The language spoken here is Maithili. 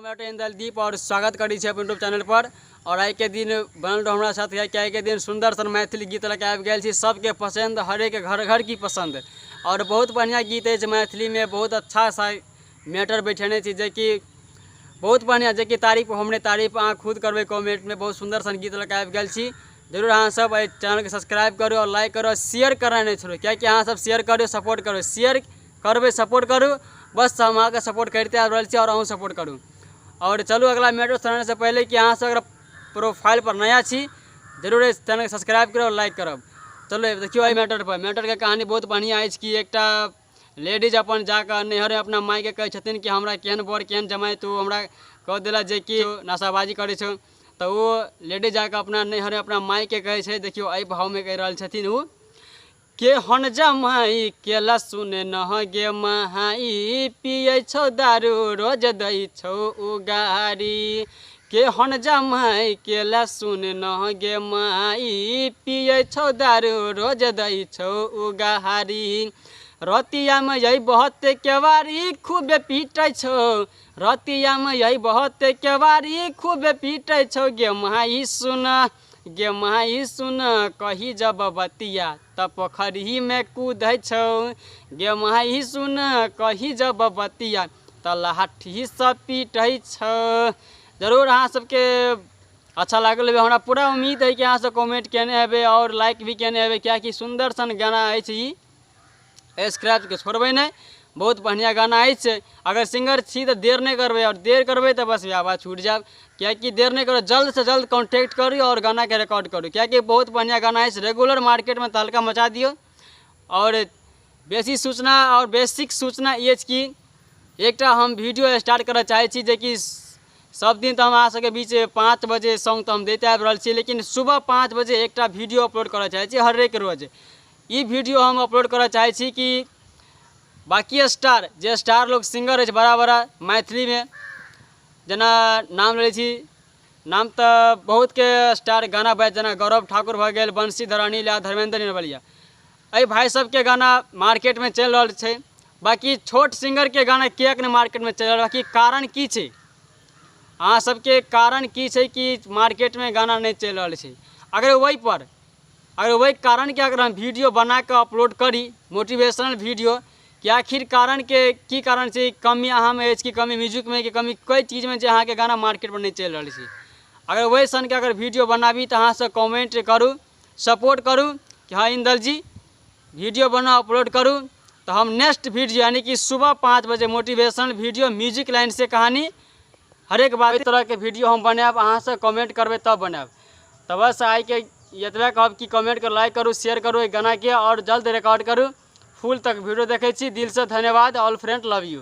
हम इंदलदीप और स्वागत करै छी अपन यूट्यूब चैनल पर। और आइ के दिन बनल रहू हमरा साथ, कियाकि आइ के दिन सुंदर सन मैथिली गीत लऽ के आबि गेल छी, सबके पसंद, हरेक घर घर की पसंद। और बहुत बढ़िया गीत अछि मैथिली में, बहुत अच्छा सा मैटर बैठेने छी जेकि बहुत बढ़िया, जेकि तारीफ हमरे तारीफ अहाँ खुद करबै कमेंट में। बहुत सुंदर सन गीत लऽ के आबि गेल छी। जरूर अहाँ सब एहि चैनलके सब्सक्राइब करू और लाइक करू और शेयर करनाइ नहि छोड़ू, कियाकि अहाँ सब शेयर करू, सपोर्ट करू, शेयर करबै, सपोर्ट करू, बस हम अहाँके सपोर्ट करिते आबि रहल छी और अहूँ सपोर्ट करू। और चलू अगला मैटर सुनाने से पहिले कि अहाँ सब अगर प्रोफाइल पर नया छी जरूर एहि चैनलके सब्सक्राइब करू और लाइक करब। चलू देखियौ एहि मैटर पर, मैटरके कहानी बहुत बढ़िआँ अछि कि एकटा लेडीज अपन जाकऽ नैहरमे अपना मायके कहै छथिन कि हमरा केहन बर केहन जमाइ तू हमरा कऽ देलह जेकि नशाबाजी करै छौ। तऽ ओ लेडीज जाकऽ अपना नैहरमे अपना मायके कहै छै, देखियौ एहि भावमे कहि रहल छथिन ओ, केहन जमाइ केला सुन नह गे माइ, पियै छौ दारू रोज दै छौ उगारी। केहन जमाइ केला सुन नह गे माइ, पियै छौ दारू रोज दै छौ उगारी। रतियामे यही बहुत केवारी खूबे पीटै छौ, रतियामे यही बहुत केवारी खूबे पीटै छौ गे माइ सुन, गे माइ सुन कही जब बतिया त पोखरिमे कूदै छौ, गे माइ सुन कही जब बतिया त लाठीसँ पीटै छौ। जरूर अहाँ सबके अच्छा लागल हेबै, हमरा पूरा उम्मीद है कि अहाँ सब कमेंट केने हेबै और लाइक भी केने हेबै, कियाकि सुन्दर सन गाना अछि ई, स्क्रैचके छोड़बै नहि, बहुत बढ़िआँ गाना अछि। अगर सिंगर छी तऽ देर नहि करबै, आओर देर करबै तऽ बस वएह बात छूटि जायब, कियाकि देर नहि करू, जल्दसँ जल्द कॉन्टैक्ट करू आओर गानाके रिकॉर्ड करू, कियाकि बहुत बढ़िआँ गाना अछि। रेगुलर मार्केटमे तहलका मचा दियौ। आओर बेसी सूचना आओर बेसिक सूचना ई अछि कि एकटा हम वीडियो स्टार्ट करऽ चाहै छी, जेकि सब दिन तऽ हम अहाँ सबके बीच 5 बजे सॉन्ग तऽ हम दैते आबि रहल छी, लेकिन सुबह 5 बजे एकटा वीडियो अपलोड करऽ चाहै छी हरेक रोज। ई वीडियो हम अपलोड करऽ चाहै छी कि बाकी स्टार जे स्टार लोग सिंगर अछि बड़ा बड़ा मैथिलीमे, जेना नाम लै छी, नाम तऽ बहुतके स्टार गाना बाजि, जेना गौरव ठाकुर भऽ गेल, बंशीधर अनिल आ धर्मेंद्र निर्मलिया, एहि भाइ सबके गाना मार्केटमे चलि रहल छै। बाकी छोट सिंगरके गाना किएक नहि मार्केटमे चलि रहल, बाकी कारण की छै, अहाँ सबके कारण की छै कि मार्केटमे गाना नहि चलि रहल छै? अगर ओहिपर अगर ओहि कारणके अगर हम वीडियो बनाकऽ अपलोड करी, मोटिवेशनल वीडियो, कि आखिर कारणके की कारण छै, कमी अहाँमे अछि कि कमी म्यूजिकमे कि कमी कोइ चीजमे जे अहाँके गाना मार्केटमे नहि चलि रहल छै? अगर ओहि सनके अगर वीडियो बनाबी तऽ अहाँसब कमेंट करू, सपोर्ट करू कि हँ इंदल जी वीडियो बनाउ अपलोड करू, तऽ हम नेक्स्ट वीडियो यानी कि सुबह 5 बजे मोटिवेशनल वीडियो म्यूजिक लाइन से कहानी हरेक बात एहि तरहके वीडियो हम बनायब, अहाँसब कमेंट करबै तब बनायब। तऽ बस आइके एतबे कहब कि कमेंट करू, लाइक करू, शेयर करू एहि गानाके और जल्द रिकॉर्ड करू। फुल तक वीडियो देखै छी, दिलसँ धन्यवाद। All friend love you.